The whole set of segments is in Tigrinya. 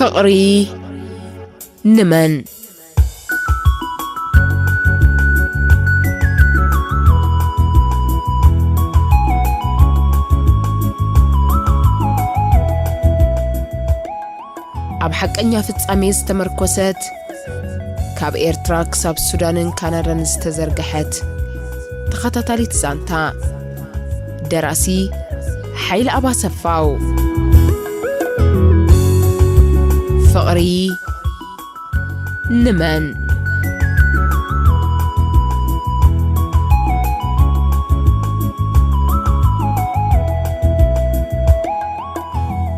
ፍቕሪ ንመን? ኣብ ሓቀኛ ፍጻሜ ዝተመርኮሰት፣ ካብ ኤርትራ ክሳብ ሱዳንን ካናዳን ዝተዘርግሐት ተኸታታሊት ዛንታ። ደራሲ ሓይለ ኣባሰፋው። ፍቕሪ ንመን?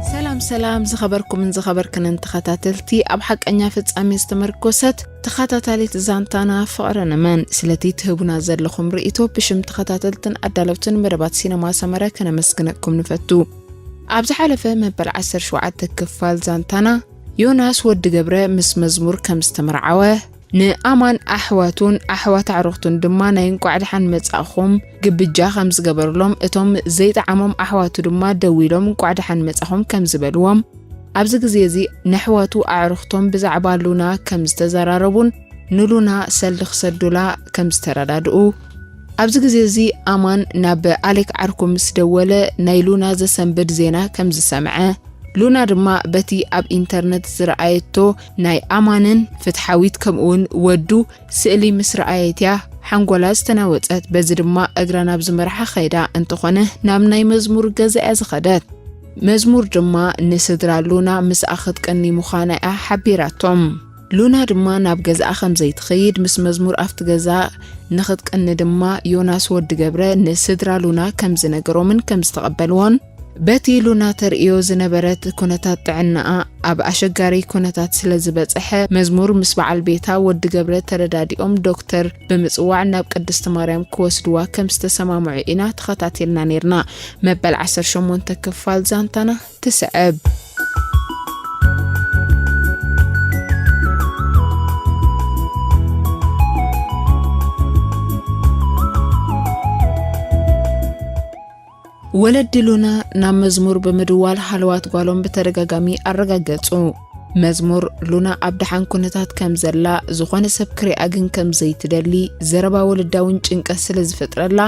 ሰላም ሰላም፣ ዝኸበርኩምን ዝኸበርክንን ተኸታተልቲ፣ ኣብ ሓቀኛ ፍጻሜ ዝተመርኮሰት ተኸታታሊት ዛንታና ፍቕሪ ንመን፣ ስለቲ ትህቡና ዘለኹም ርእይቶ ብሽም ተኸታተልትን ኣዳለውትን መደባት ሲነማ ሰመረ ከነመስግነኩም ንፈቱ። ኣብ ዝሓለፈ መበል ዓሰርተ ሸውዓተ ክፋል ዛንታና፣ ዮናስ ወዲ ገብረ ምስ መዝሙር ከም ዝተመርዓወ፣ ንኣማን ኣሕዋቱን ኣሕዋት ኣዕሩኽቱን ድማ ናይ እንቋዕ ደሓን መጻእኹም ግብጃ ከም ዝገበርሎም፣ እቶም ዘይጠዓሞም ኣሕዋቱ ድማ ደዊሎም እንቋዕ ደሓን መጻኹም ከም ዝበልዎም፣ ኣብዚ ግዜ እዚ ነሕዋቱ ኣዕሩኽቶም ብዛዕባ ሉና ከም ዝተዘራረቡን ንሉና ሰልዲ ክሰዱላ ከም ዝተረዳድኡ፣ ኣብዚ ግዜ እዚ ኣማን ናብ ኣሌክ ዓርኩ ምስ ደወለ፣ ናይ ሉና ዘሰንብድ ዜና ከም ዝሰምዐ፣ ሉና ድማ በቲ ኣብ ኢንተርነት ዝረኣየቶ ናይ ኣማንን ፍትሓዊት ከምኡውን ወዱ ስእሊ ምስ ረኣየት እያ ሓንጎላ ዝተናወጸት። በዚ ድማ እግራ ናብ ዝመርሓ ከይዳ፣ እንተኾነ ናብ ናይ መዝሙር ገዛ እያ ዝኸደት። መዝሙር ድማ ንስድራ ሉና ምስኣ ክትቀኒ ምዃና እያ ሓቢራቶም። ሉና ድማ ናብ ገዛኣ ከም ዘይትኸይድ፣ ምስ መዝሙር ኣብቲ ገዛ ንኽትቀኒ ድማ ዮናስ ወዲ ገብረ ንስድራ ሉና ከም ዝነገሮምን ከም ዝተቐበልዎን፣ በቲ ሉና ተርእዮ ዝነበረት ኩነታት ጥዕናኣ ኣብ ኣሸጋሪ ኩነታት ስለ ዝበጽሐ፣ መዝሙር ምስ በዓል ቤታ ወዲ ገብረ ተረዳዲኦም ዶክተር ብምጽዋዕ ናብ ቅድስቲ ማርያም ክወስድዋ ከም ዝተሰማምዑ ኢና ተኸታቲልና ኔርና። መበል ዓሰርተ ሸሞንተ ክፋል ዛንታና ትስዕብ። ወለዲ ሉና ናብ መዝሙር ብምድዋል ሃለዋት ጓሎም ብተደጋጋሚ ኣረጋገጹ። መዝሙር፣ ሉና ኣብ ደሓን ኩነታት ከም ዘላ፣ ዝኾነ ሰብ ክሪኣ ግን ከም ዘይትደሊ፣ ዘረባ ወለዳ እውን ጭንቀት ስለ ዝፈጥረላ፣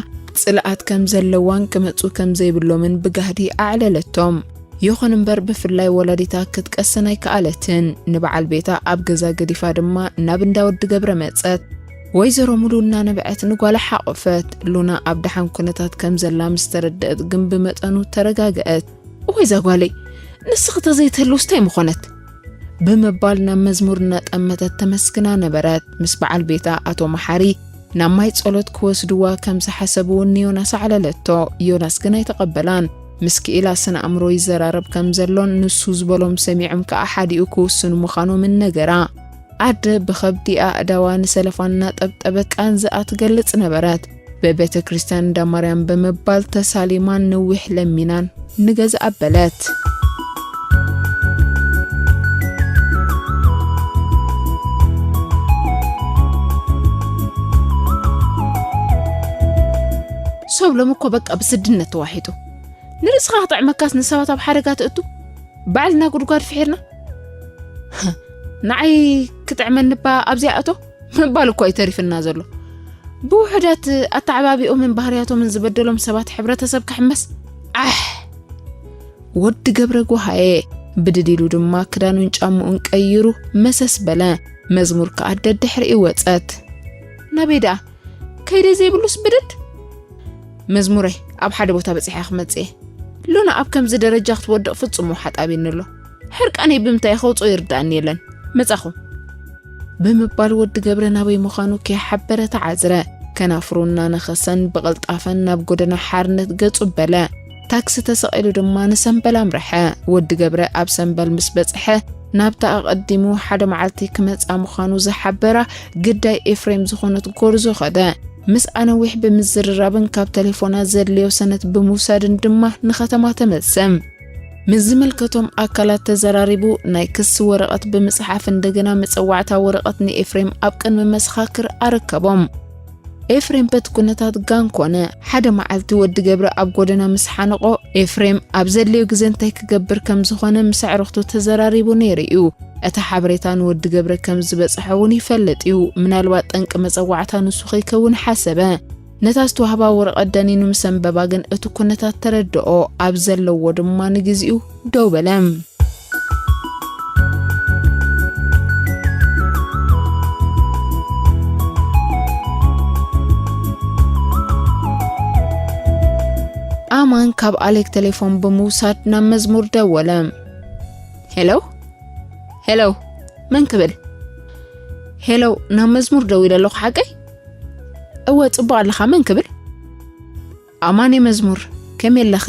ጽልኣት ከም ዘለዋን ክመጹ ከም ዘይብሎምን ብጋህዲ ኣዕለለቶም። ይኹን እምበር፣ ብፍላይ ወላዲታ ክትቀስን ኣይከኣለትን። ንበዓል ቤታ ኣብ ገዛ ገዲፋ ድማ ናብ እንዳ ወዲ ገብረ መጸት። ወይዘሮ ሙሉ እናነብዐት ንጓላ ሓቖፈት። ሉና ኣብ ደሓን ኩነታት ከም ዘላ ምስ ተረድአት ግን ብመጠኑ ተረጋግአት። "እዋይ እዛ ጓለይ፣ ንስኺ ተዘይትህልውስ እንታይ ምኾነት?" ብምባል ናብ መዝሙር እናጠመተት ተመስግና ነበረት። ምስ በዓል ቤታ ኣቶ መሓሪ ናብ ማይ ጸሎት ክወስድዋ ከም ዝሓሰቡ እውን ንዮናስ ኣዕለለቶ። ዮናስ ግን ኣይተቐበላን። ምስ ክኢላ ስነ ኣእምሮ ይዘራረብ ከም ዘሎን ንሱ ዝበሎም ሰሚዖም ከኣ ሓዲኡ ክውስኑ ምዃኖምን ነገራ። ኣደ ብኸብዲ ኣእዳዋ ንሰለፋ እናጠብጠበት ቃንዛኣ ትገልጽ ነበረት። ብቤተ ክርስቲያን እንዳ ማርያም ብምባል ተሳሊማን ነዊሕ ለሚናን ንገዝኣ ኣበለት። ሰብ ሎም እኮ በቃ ብስድነት ተዋሒጡ። ንርእስኻ ክጥዕመካስ ንሰባት ኣብ ሓደጋ ትእቱ። ባዕልና ጉድጓድ ፍሒርና። ንዓይ ክጥዕመኒ እባ ኣብዚኣ እቶ ምባል እኮ እዩ ተሪፍና ዘሎ። ብውሑዳት ኣተዓባቢኦምን ባህርያቶምን ዝበደሎም ሰባት ሕብረተሰብ ክሕመስ። ኣሕ! ወዲ ገብረ ጓሃየ ብድድ ኢሉ ድማ ክዳኑን ጫምኡን ቀይሩ መሰስ በለ። መዝሙር ከኣ ደድሕሪኡ ወጸት። ናበይ ደኣ? ከይደ ዘይብሉስ ብድድ? መዝሙረይ፣ ኣብ ሓደ ቦታ በጺሐ ክመጽእ እየ። ሉና ኣብ ከምዚ ደረጃ ክትወድቕ ፍጹም ውሓጥ ኣብኒ ኣሎ። ሕርቃነይ ብምንታይ ከውጽኦ ይርድኣኒ የለን። መጻኹ። ብምባል ወዲ ገብረ ናበይ ምዃኑ ከይሓበረ ተዓዝረ። ከናፍሩ እናነኸሰን ብቕልጣፈን ናብ ጎደና ሓርነት ገጹ በለ። ታክሲ ተሰቒሉ ድማ ንሰምበል ኣምርሐ። ወዲ ገብረ ኣብ ሰምበል ምስ በጽሐ፣ ናብታ ኣቐዲሙ ሓደ መዓልቲ ክመጻ ምዃኑ ዝሓበራ ግዳይ ኤፍሬም ዝኾነት ጎርዞ ኸደ። ምስኣ ነዊሕ ብምዝርራብን ካብ ተሌፎና ዘድልዮ ሰነት ብምውሳድን ድማ ንኸተማ ተመልሰ። ምስ ዝምልከቶም ኣካላት ተዘራሪቡ፣ ናይ ክሲ ወረቐት ብምጽሓፍ እንደገና መጸዋዕታ ወረቐት ንኤፍሬም ኣብ ቅድሚ መሰኻክር ኣረከቦም። ኤፍሬም በቲ ኩነታት ጋን ኮነ። ሓደ መዓልቲ ወዲ ገብረ ኣብ ጎደና ምስ ሓነቖ፣ ኤፍሬም ኣብ ዘድልዮ ግዜ እንታይ ክገብር ከም ዝኾነ ምስ ኣዕሩኽቱ ተዘራሪቡ ነይሩ እዩ። እቲ ሓበሬታ ንወዲ ገብረ ከም ዝበጽሖ እውን ይፈልጥ እዩ። ምናልባት ጠንቂ መጸዋዕታ ንሱ ከይከውን ሓሰበ። ነታ ዝተዋህባ ወረቐት ደኒኑ ምስ ኣንበባ ግን እቲ ኩነታት ተረድኦ። ኣብ ዘለዎ ድማ ንግዚኡ ደው በለ። ኣማን ካብ ኣሌክ ቴሌፎን ብምውሳድ ናብ መዝሙር ደወለ። ሄሎ? ሄሎ? መን ክብል? ሄሎ፣ ናብ መዝሙር ደዊለ ኣለኹ ሓቀይ? እወ፣ ጽቡቕ ኣለኻ። መን ክብል? ኣማን እየ መዝሙር፣ ከመይ ኣለኺ?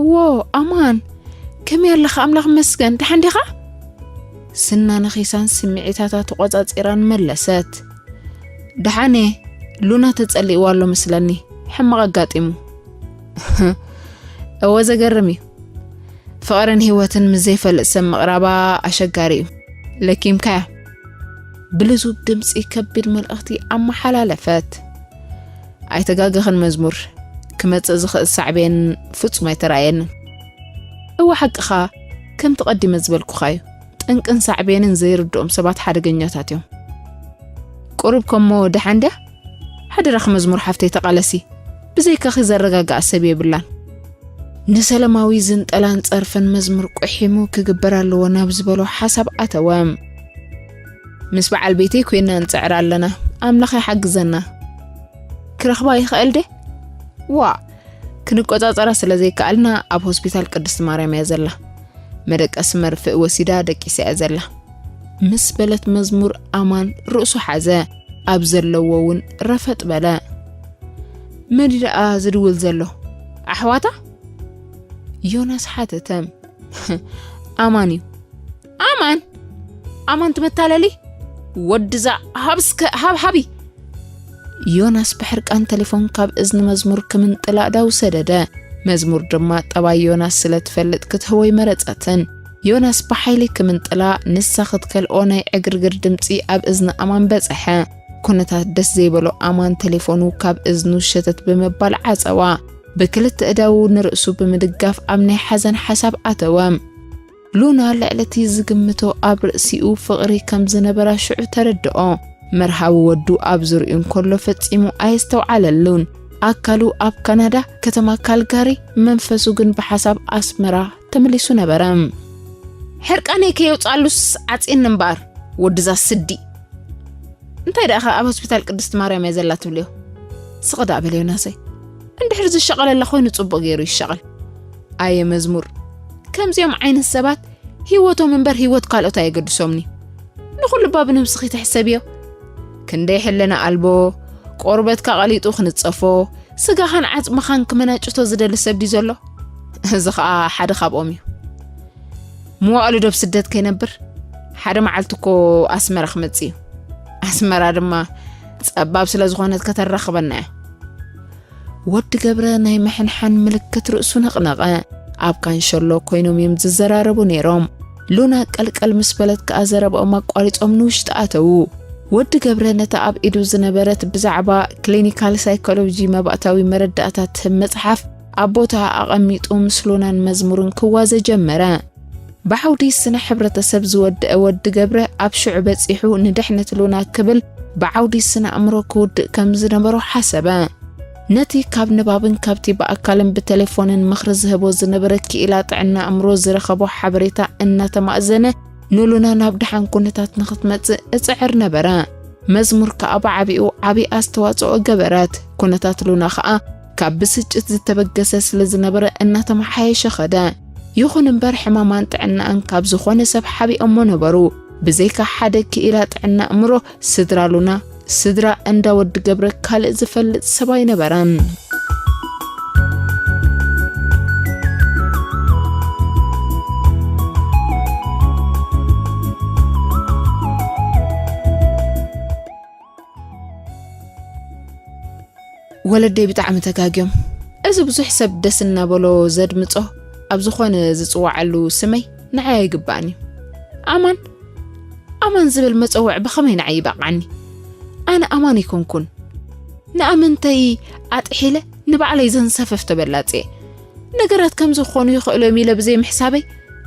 እዎ፣ ኣማን፣ ከመይ ኣለኻ? ኣምላኽ ይመስገን፣ ደሓን ዲኻ? ስና ነኺሳን ስምዒታታ ተቖጻጺራን መለሰት። ደሓን እየ፣ ሉና ተጸሊእዋ ኣሎ መስለኒ፣ ሕማቕ ኣጋጢሙ። እወ፣ ዘገርም እዩ። ፍቕርን ህይወትን ምስ ዘይፈልጥ ሰብ ምቕራባ ኣሸጋሪ እዩ። ለኪምካያ። ብልዙብ ድምጺ ከቢድ መልእኽቲ ኣመሓላለፈት። ኣይተጋገኽን መዝሙር፣ ክመጽእ ዝኽእል ሳዕቤን ፍጹም ኣይተራእየንን። እወ ሓቅኻ፣ ከምቲ ቀዲመ ዝበልኩኻ እዩ። ጠንቅን ሳዕቤንን ዘይርድኦም ሰባት ሓደገኛታት እዮም። ቁሩብ ከሞ ደሓን ድያ? ሓደራኺ መዝሙር ሓፍተይ ተቓለሲ፣ ብዘይካኺ ዘረጋግኣ ሰብ የብላን። ንሰላማዊ ዝንጠላን ጸርፍን መዝሙር ቁሒሙ ክግበር ኣለዎ ናብ ዝበሎ ሓሳብ ኣተወ። ምስ በዓል ቤተይ ኮይና ንጽዕር ኣለና። ኣምላኽ ይሓግዘና። ክረኽባ ይኽእል ደ? ዋእ፣ ክንቆጻጸራ ስለ ዘይከኣልና ኣብ ሆስፒታል ቅድስቲ ማርያም እያ ዘላ። መደቀሲ መርፍእ ወሲዳ ደቂሳ እያ ዘላ። ምስ በለት መዝሙር ኣማን ርእሱ ሓዘ። ኣብ ዘለዎ እውን ረፈጥ በለ። መን እዩ ደኣ ዝድውል ዘሎ? ኣሕዋታ? ዮናስ ሓተተ። ኣማን እዩ። ኣማን? ኣማን ትመታለሊ? ወድዛ ሃብስከ ሃብሃቢ። ዮናስ ብሕርቃን ቴሌፎን ካብ እዝኒ መዝሙር ክምንጥላ ዳው ሰደደ። መዝሙር ድማ ጠባይ ዮናስ ስለ ትፈልጥ ክትህቦ ኣይመረጸትን። ዮናስ ብሓይሊ ክምንጥላ፣ ንሳ ክትከልኦ ናይ ዕግርግር ድምጺ ኣብ እዝኒ ኣማን በጸሐ። ኩነታት ደስ ዘይበሎ ኣማን ቴሌፎኑ ካብ እዝኑ ሸተት ብምባል ዓጸዋ። ብክልተ እዳዉ ንርእሱ ብምድጋፍ ኣብ ናይ ሓዘን ሓሳብ ኣተወ። ሉና ልዕሊ እቲ ዝግምቶ ኣብ ርእሲኡ ፍቕሪ ከም ዝነበራ ሽዑ ተረድኦ። መርሃዊ ወዱ ኣብ ዙርያኡ እንከሎ ፈጺሙ ኣየስተውዓለሉን። ኣካሉ ኣብ ካናዳ ከተማ ካልጋሪ፣ መንፈሱ ግን ብሓሳብ ኣስመራ ተመሊሱ ነበረ። ሕርቃነይ ከየውጻሉስ ዓጽየኒ እምበኣር፣ ወድዛ ስዲ። እንታይ ደኣ ኣብ ሆስፒታል ቅድስቲ ማርያም እየ ዘላ ትብልዮ? ስቕ ደኣ በል ዮናሰይ። እንድሕር ዝሸቐለላ ኮይኑ ጽቡቕ ገይሩ ይሸቐል። ኣየ መዝሙር፣ ከምዚኦም ዓይነት ሰባት ህይወቶም እምበር ህይወት ካልኦት ኣየገድሶምኒ። ንኹሉ እባ ብነብስኺ ተሕሰብዮ። ክንደይ ሕልና ኣልቦ፣ ቆርበትካ ቀሊጡ ክንጸፎ፣ ስጋኻን ዓጽምኻን ክመናጭቶ ዝደሊ ሰብ ድዩ ዘሎ? እዚ ኸኣ ሓደ ካብኦም እዩ። መዋእሉ ዶብ ስደት ከይነብር፣ ሓደ መዓልቲ እኮ ኣስመራ ክመጽእ እዩ። ኣስመራ ድማ ጸባብ ስለ ዝኾነት ከተራኽበና እያ። ወዲ ገብረ ናይ ምሕንሓን ምልክት ርእሱ ነቕነቐ። ኣብ ካንሸሎ ኮይኖም እዮም ዝዘራረቡ ነይሮም። ሉና ቀልቀል ምስ በለት ከኣ ዘረባኦም ኣቋሪጾም ንውሽጢ ኣተዉ። ወዲ ገብረ ነታ ኣብ ኢዱ ዝነበረት ብዛዕባ ክሊኒካል ሳይኮሎጂ መባእታዊ መረዳእታ ትህብ መጽሓፍ ኣብ ቦታኣ ኣቐሚጡ ምስ ሉናን መዝሙርን ክዋዘ ጀመረ። ብዓውዲ ስነ ሕብረተሰብ ዝወደአ ወዲ ገብረ ኣብ ሽዑ በጺሑ ንድሕነት ሉና ክብል ብዓውዲ ስነ ኣእምሮ ክውድእ ከም ዝነበሮ ሓሰበ። ነቲ ካብ ንባብን ካብቲ ብኣካልን ብቴሌፎንን ምኽሪ ዝህቦ ዝነበረ ክኢላ ጥዕና ኣእምሮ ዝረኸቦ ሓበሬታ እናተማእዘነ ንሉና ናብ ደሓን ኩነታት ንኽትመጽእ እጽዕር ነበረ። መዝሙር ከኣ ብዓቢኡ ዓቢ ኣስተዋጽኦ ገበረት። ኩነታት ሉና ኸኣ ካብ ብስጭት ዝተበገሰ ስለ ዝነበረ እናተመሓየሸ ኸደ። ይኹን እምበር ሕማማን ጥዕናኣን ካብ ዝኾነ ሰብ ሓቢኦሞ ነበሩ። ብዘይካ ሓደ ክኢላ ጥዕና ኣእምሮ፣ ስድራ ሉና፣ ስድራ እንዳ ወዲ ገብረ ካልእ ዝፈልጥ ሰብ ኣይነበረን። ወለደይ ብጣዕሚ ተጋግዮም። እዚ ብዙሕ ሰብ ደስ እናበሎ ዘድምጾ ኣብ ዝኾነ ዝጽዋዓሉ ስመይ ንዓይ ኣይግባእን እዩ። ኣማን፣ ኣማን ዝብል መጸውዕ ብኸመይ ንዓይ ይበቕዓኒ? ኣነ ኣማን ኣይኮንኩን። ንኣመንተይ ኣጥሒለ ንባዕለይ ዘንሳፈፍ ተበላጽ እየ። ነገራት ከም ዝኾኑ ይኽእሉ እዮም ኢለ ብዘይ ምሕሳበይ፣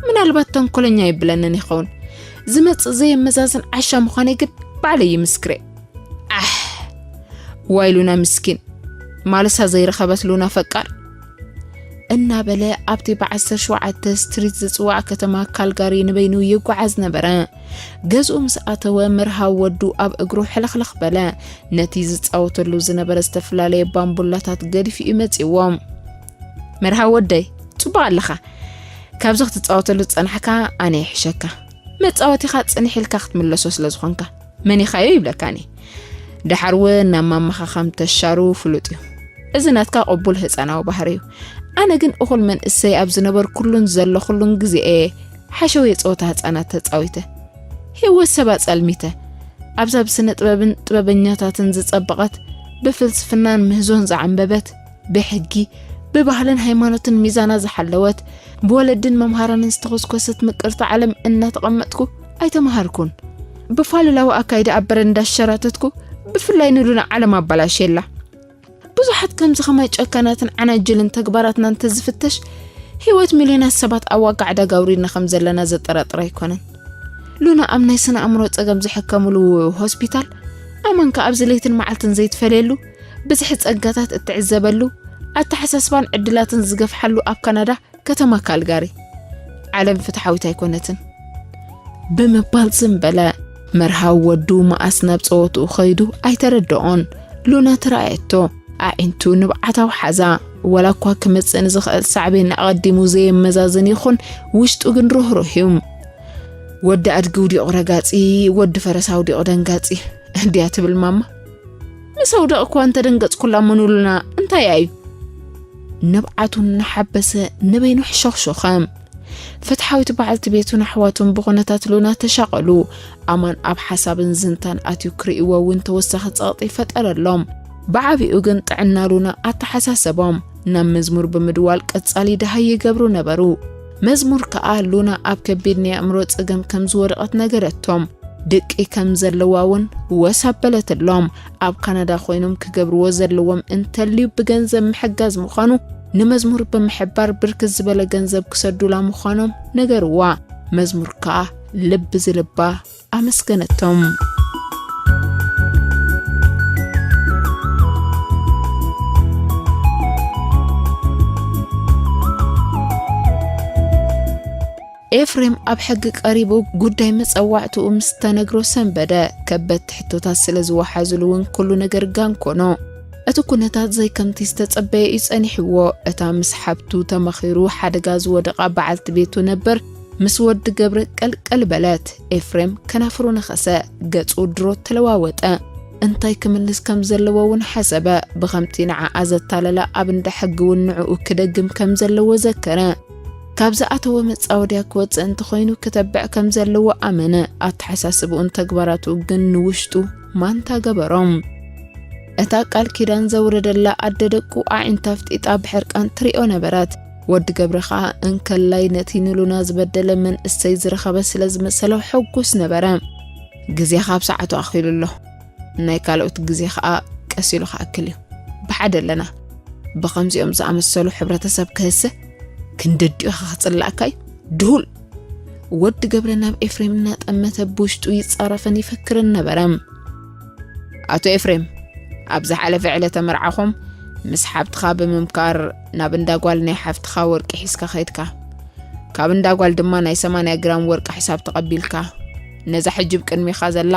ምናልባት ተንኮለኛ ይብለንን ይኸውን። ዝመጽእ ዘየመዛዝን ዓሻ ምዃነይ ግን ባዕለይ ይምስክር እየ። ኣሕ፣ ዋይ ሉና ምስኪን፣ ማልሳ ዘይረኸበት ሉና ፈቃር። እናበለ ኣብቲ ብ17 ስትሪት ዝጽዋዕ ከተማ ካልጋሪ ንበይኑ ይጓዓዝ ነበረ። ገዝኡ ምስ ኣተወ፣ መርሃው ወዱ ኣብ እግሩ ሕልኽልኽ በለ። ነቲ ዝጻወተሉ ዝነበረ ዝተፈላለየ ባምቡላታት ገዲፉ እዩ መጺእዎ። መርሃው ወደይ፣ ጽቡቕ ኣለኻ። ካብዚ ክትጻወተሉ ዝጸናሕካ ኣነ ይሕሸካ። መጻወቲኻ ጽንሕ ኢልካ ክትምለሶ ስለ ዝኾንካ፣ መኒኻዮ ይብለካኒ። ደሓር እውን ናብ ማማኻ ከም ተሻሩ ፍሉጥ እዩ። እዚ ናትካ ቅቡል ህጻናዊ ባህሪ እዩ። ኣነ ግን እኹል መንእሰይ ኣብ ዝነበርኩሉን ዘለኹሉን ግዜ እየ ሓሸውየ ጸወታ ህጻናት ተጻዊተ። ህይወት ሰብ ኣጸልሚተ። ኣብዛ ብስነ ጥበብን ጥበበኛታትን ዝጸበቐት፣ ብፍልስፍናን ምህዞን ዝዓንበበት፣ ብሕጊ፣ ብባህልን ሃይማኖትን ሚዛና ዝሓለወት፣ ብወለድን መምሃራንን ዝተኾስኮሰት ምቅርቲ ዓለም እናተቐመጥኩ ኣይተምሃርኩን። ብፋልላዊ ኣካይዳ ኣብ በረንዳ ሸራተትኩ፣ ብፍላይ ንሉና ዓለም ኣባላሽየላ። ብዙሓት ከምዚ ከማይ ጨካናትን ዓናጅልን ተግባራትና እንተዝፍተሽ፣ ህይወት ሚልዮናት ሰባት ኣብ ዋጋ ዕዳጋ ኣውሪድና ከም ዘለና ዘጠራጥር ኣይኮነን። ሉና ኣብ ናይ ስነ ኣእምሮ ጸገም ዝሕከምሉ ሆስፒታል፣ ኣመንካ ኣብዚ ለይትን መዓልትን ዘይትፈልየሉ፣ ብዝሒ ጸጋታት እትዕዘበሉ፣ ኣተሓሳስባን ዕድላትን ዝገፍሓሉ ኣብ ካናዳ ከተማ ካልጋሪ፣ ዓለም ፍትሓዊት ኣይኮነትን ብምባል ዝም በለ። መርሃዊ ወዱ መኣስ ናብ ጸወትኡ ኸይዱ ኣይተረድኦን። ሉና ተራእየቶ። ኣዒንቱ ንብዓት ኣውሓዛ። ወላ እኳ ክመጽእ ንዝኽእል ሳዕቤን ኣቐዲሙ ዘየመዛዝን ይኹን፣ ውሽጡ ግን ርህሩህ እዩ። "ወዲ ኣድጊ ውዲቑ ረጋጺ፣ ወዲ ፈረስ ኣውዲቑ ደንጋጺ" እንድያ ትብል ማማ። ምስ ኣውደቕ እኳ እንተደንገጽኩላ፣ መኑ ሉና እንታይ እዩ? ንብዓቱ እናሓበሰ ንበይኑ ኣሕሾኽሾኸ። ፍትሓዊት በዓልቲ ቤቱን ኣሕዋቱን ብኹነታት ሉና ተሻቐሉ። ኣማን ኣብ ሓሳብን ዝንታን ኣትዩ ክርእይዎ እውን ተወሳኺ ጸቕጢ ፈጠረሎም። ብዓቢኡ ግን ጥዕና ሉና ኣተሓሳሰቦም። ናብ መዝሙር ብምድዋል ቀጻሊ ደሃይ ይገብሩ ነበሩ። መዝሙር ከኣ ሉና ኣብ ከቢድ ናይ ኣእምሮ ጸገም ከም ዝወደቐት ነገረቶም። ድቂ ከም ዘለዋ እውን ወስ ኣበለትሎም። ኣብ ካናዳ ኮይኖም ክገብርዎ ዘለዎም እንተልዩ ብገንዘብ ምሕጋዝ ምዃኑ፣ ንመዝሙር ብምሕባር ብርክት ዝበለ ገንዘብ ክሰዱላ ምዃኖም ነገርዋ። መዝሙር ከኣ ልቢ ዝልባ ኣመስገነቶም። ኤፍሬም ኣብ ሕጊ ቀሪቡ ጉዳይ መጸዋዕትኡ ምስ ተነግሮ ሰንበደ። ከበድቲ ሕቶታት ስለ ዝወሓዙሉ እውን ኩሉ ነገር ጋን ኮኖ። እቲ ኩነታት ዘይከምቲ ዝተጸበየ እዩ ጸኒሕዎ። እታ ምስ ሓብቱ ተመኺሩ ሓደጋ ዝወደቓ በዓልቲ ቤቱ ነበር ምስ ወዲ ገብረ ቀልቀል በለት። ኤፍሬም ከናፍሩ ነኸሰ፣ ገጹ ድሮ ተለዋወጠ። እንታይ ክምልስ ከም ዘለዎ እውን ሓሰበ። ብኸምቲ ንዓኣ ዘታለላ ኣብ እንዳ ሕጊ እውን ንዕኡ ክደግም ከም ዘለዎ ዘከረ። ካብ ዝኣተወ መጻወድያ ክወጽእ እንተኾይኑ ክተብዕ ከም ዘለዎ ኣመነ። ኣተሓሳስብኡን ተግባራቱ ግን ንውሽጡ ማንታ ገበሮም። እታ ቃል ኪዳን ዘውረደላ ኣደ ደቁ ኣዒንታ ኣፍጢጣ ብሕርቃን ትሪኦ ነበረት። ወዲ ገብረ ኸኣ እንከላይ ነቲ ንሉና ዝበደለ መንእሰይ ዝረኸበ ስለ ዝመሰሎ ሕጉስ ነበረ። ግዜኻ ኣብ ሰዓቱ ኣኺሉ ኣሎ። ናይ ካልኦት ግዜ ኸኣ ቀስ ኢሉ ክኣክል እዩ። ብሓደ ኣለና። ብኸምዚኦም ዝኣመሰሉ ሕብረተሰብ ክህሰ ክንደዲኡ ኸ ክጽላእካ እዩ? ድሁል! ወዲ ገብረ ናብ ኤፍሬም እናጠመተ ብውሽጡ ይጻረፍን ይፈክርን ነበረ። ኣቶ ኤፍሬም፣ ኣብ ዝሓለፈ ዕለተ መርዓኹም ምስ ሓብትኻ ብምምካር ናብ እንዳ ጓል ናይ ሓፍትኻ ወርቂ ሒዝካ ኸይድካ። ካብ እንዳ ጓል ድማ ናይ 80 ግራም ወርቂ ሕሳብ ተቐቢልካ። ነዛ ሕጂ ብቅድሚኻ ዘላ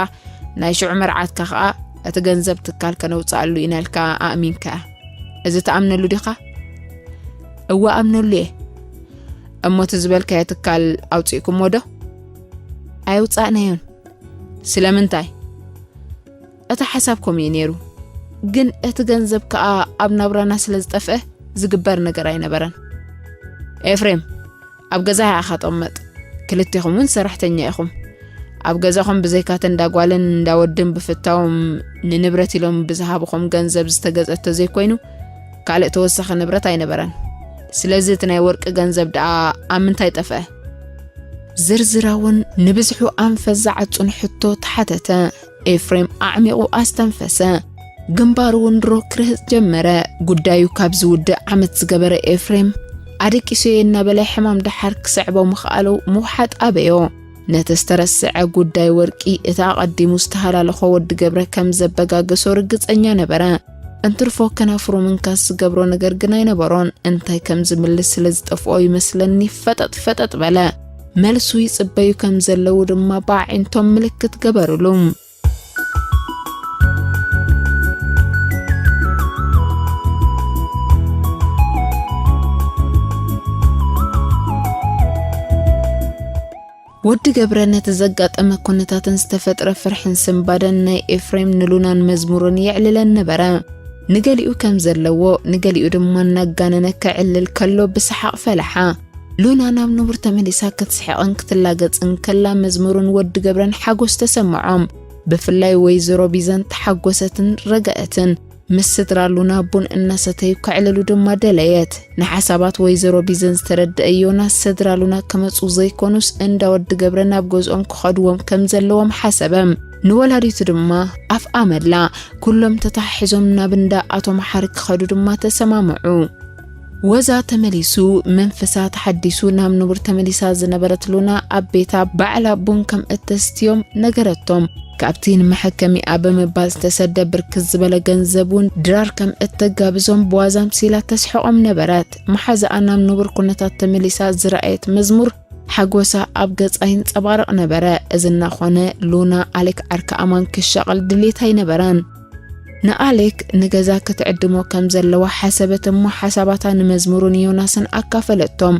ናይ ሽዑ መርዓትካ ኸኣ እቲ ገንዘብ ትካል ከነውጽኣሉ ኢና ኢልካ ኣእሚንካ። እዚ ትኣምነሉ ዲኻ? እወ ኣምነሉ እየ። እሞ እቲ ዝበልካዮ ትካል ኣውጺእኩሞ ዶ? ኣየውጻእናዮን። ስለምንታይ? እቲ ሓሳብ ከምኡ እዩ ነይሩ። ግን እቲ ገንዘብ ከኣ ኣብ ናብራና ስለ ዝጠፍአ ዝግበር ነገር ኣይነበረን። ኤፍሬም፣ ኣብ ገዛ ኢኻ ተቐመጥ። ክልቴኹም እውን ሰራሕተኛ ኢኹም። ኣብ ገዛኹም ብዘይካተ እንዳ ጓልን እንዳ ወድን ብፍታዎም ንንብረት ኢሎም ብዝሃብኹም ገንዘብ ዝተገዝአ ተዘይኮይኑ ካልእ ተወሳኺ ንብረት ኣይነበረን። ስለዚ እቲ ናይ ወርቂ ገንዘብ ደኣ ኣብ ምንታይ ጠፍአ? ዝርዝራውን ንብዝሑ ኣንፈት ዝዓጹን ሕቶ ተሓተተ። ኤፍሬም ኣዕሚቑ ኣስተንፈሰ። ግንባሩ እውን ድሮ ክርህጽ ጀመረ። ጉዳዩ ካብ ዝውድእ ዓመት ዝገበረ ኤፍሬም ኣደቂሱየ እናበለ ሕማም ደሓር ክስዕቦ ምኽኣሉ ምውሓጥ ኣበዮ። ነቲ ዝተረስዐ ጉዳይ ወርቂ፣ እቲ ኣቐዲሙ ዝተሃላለኾ ወዲ ገብረ ከም ዘበጋገሶ ርግጸኛ ነበረ። እንትርፎ ከናፍሩ ምንካስ ዝገብሮ ነገር ግን ኣይነበሮን። እንታይ ከም ዝምልስ ስለ ዝጠፍኦ ይመስለኒ ፈጠጥ ፈጠጥ በለ። መልሱ ይጽበዩ ከም ዘለዉ ድማ ብኣዒንቶም ምልክት ገበሩሉ። ወዲ ገብረ ነቲ ዘጋጠመ ኩነታትን ዝተፈጥረ ፍርሕን ስንባደን ናይ ኤፍሬም ንሉናን መዝሙርን የዕልለን ነበረ። ንገሊኡ ከም ዘለዎ፣ ንገሊኡ ድማ እናጋነነ ከዕልል ከሎ ብሰሓቕ ፈለሓ። ሉና ናብ ንቡር ተመሊሳ ክትስሕቕን ክትላገጽን ከላ መዝሙርን ወዲ ገብረን ሓጎስ ተሰምዖም። ብፍላይ ወይዘሮ ቢዘን ተሓጎሰትን ረገአትን። ምስ ስድራ ሉና ቡን እናሰተዩ ከዕልሉ ድማ ደለየት። ንሓሳባት ወይዘሮ ቢዘን ዝተረደአ ዮናስ ስድራ ሉና ክመጹ ዘይኮኑስ እንዳ ወዲ ገብረ ናብ ገዝኦም ክኸድዎም ከም ዘለዎም ሓሰበ። ንወላዲቱ ድማ ኣፍ ኣመላ። ኩሎም ተታሒዞም ናብ እንዳ ኣቶ መሓሪ ክኸዱ ድማ ተሰማምዑ። ወዛ ተመሊሱ፣ መንፈሳ ተሓዲሱ ናብ ንቡር ተመሊሳ ዝነበረት ሉና ኣብ ቤታ ባዕላ ቡን ከም እተስትዮም ነገረቶም። ካብቲ ንመሐከሚኣ ብምባል ዝተሰደ ብርክት ዝበለ ገንዘብ እውን ድራር ከም እተጋብዞም ብዋዛ ኣምሲላ ተስሕቖም ነበረት። መሓዛኣ ናብ ንቡር ኩነታት ተመሊሳ ዝረኣየት መዝሙር ሓጎሳ ኣብ ገጻ ይንጸባረቕ ነበረ። እዚ እናኾነ ሉና ኣሌክ ዓርኪ ኣማን ክሻቐል ድሌት ኣይነበራን። ንኣሌክ ንገዛ ክትዕድሞ ከም ዘለዋ ሓሰበት እሞ ሓሳባታ ንመዝሙሩን ዮናስን ኣካፈለቶም።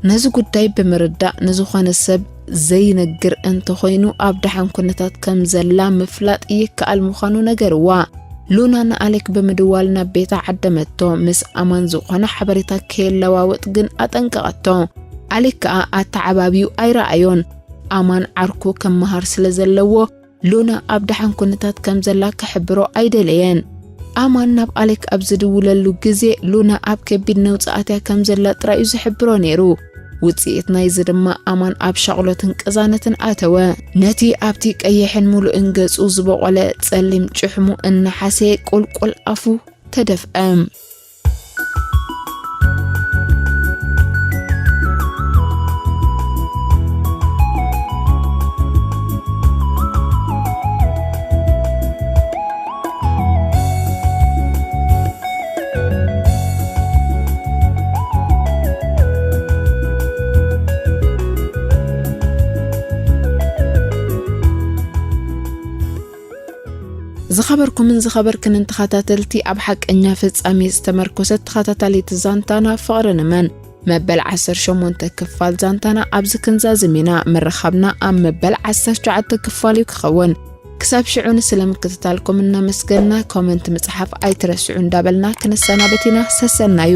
ነዚ ጉዳይ ብምርዳእ ንዝኾነ ሰብ ዘይነግር እንተኾይኑ ኣብ ደሓን ኩነታት ከም ዘላ ምፍላጥ ይከኣል ምዃኑ ነገርዋ። ሉና ንኣሌክ ብምድዋል ናብ ቤታ ዓደመቶ። ምስ ኣማን ዝኾነ ሓበሬታ ከየለዋወጥ ግን ኣጠንቀቐቶ። ኣሌክ ከኣ ኣተዓባቢዩ ኣይረኣዮን። ኣማን ዓርኩ ክመሃር ስለ ዘለዎ ሉና ኣብ ደሓን ኩነታት ከም ዘላ ክሕብሮ ኣይደለየን። ኣማን ናብ ኣሌክ ኣብ ዝድውለሉ ግዜ ሉና ኣብ ከቢድ ነውጺ ኣትያ ከም ዘላ ጥራይ እዩ ዝሕብሮ ነይሩ። ውጽኢት ናይዚ ድማ ኣማን ኣብ ሻቕሎትን ቅዛነትን ኣተወ። ነቲ ኣብቲ ቀይሕን ምሉእን ገጹ ዝበቖለ ጸሊም ጭሕሙ እናሓሰየ ቁልቁል ኣፉ ተደፍአ። ዝኸበርኩምን ዝኸበርክንን ተኸታተልቲ፣ ኣብ ሓቀኛ ፍጻሜ ዝተመርኮሰት ተኸታታሊት ዛንታና ፍቕሪ ንመን መበል ዓሰርተ ሸሞንተ ክፋል ዛንታና ኣብዚ ክንዛዝም ኢና። ምርኻብና ኣብ መበል ዓሰርተ ትሽዓተ ክፋል እዩ ክኸውን። ክሳብ ሽዑ ንስለ ምክትታልኩም እናመስገንና፣ ኮመንት ምጽሓፍ ኣይትረስዑ እንዳበልና ክንሰናበት ኢና። ሰሰናዩ።